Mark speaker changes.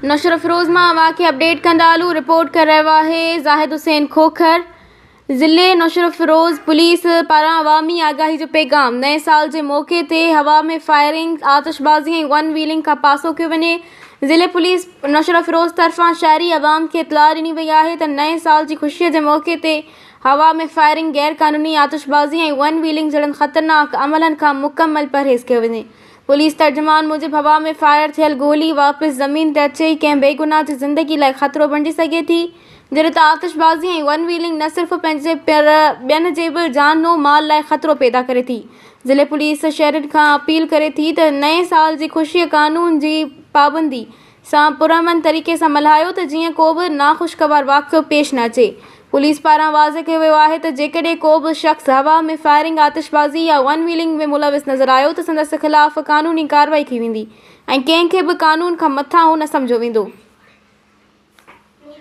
Speaker 1: نوشهروفيروز مان اوهان کي اپڊيٽ ڪندا هلون رپورٽ ڪري رهيو آهي زاهد حسين کوکر ضلعي نوشهروفيروز پوليس پاران عوامي آگاهي جو پيغام نئين سال جي موقعي تي هوا ۾ فائرنگ آتشبازي ۽ ون ويلنگ کان پاسو ڪيو وڃي ضلعي پوليس نوشهروفيروز طرفان شهري عوام کي اطلاع ڏني وئي آهي ته نئين سال جي خوشي جي موقعي تي هوا ۾ فائرنگ غيرقانوني آتشبازي ۽ ون ويلنگ جهڙن خطرناڪ عملن کان مڪمل پرهيز ڪيو وڃي پوليس ترجمان موجب هوا ۾ فائر ٿيل گولي واپس زمين تي اچي ئي ڪنهن بيگناهه جي زندگي لاء خطرو بڻجي سگهي ٿي، جڏهن ته آتشبازي ۽ ون ويلنگ نه صرف پنهنجي پر ٻين جي به جان و مال لاء خطرو پيدا ڪري ٿي. ضلعي پوليس شهرين کان اپيل ڪري ٿي ته نئين سال جي خوشي قانون جي پابندي سان پرامن طريقي سان ملهايو ته جيئن ڪو به ناخوشگوار واقعو پيش نه اچي. پوليس پاران واضح ڪيو ويو آهي ته جيڪڏهن ڪو به شخص هوا ۾ فائرنگ، آتشبازي يا ون ويلنگ ۾ ملوث نظر آيو ته سندس خلاف قانوني ڪارروائي ڪئي ويندي ۽ ڪنهن کي به قانون کان مٿانهون نه سمجهيو ويندو.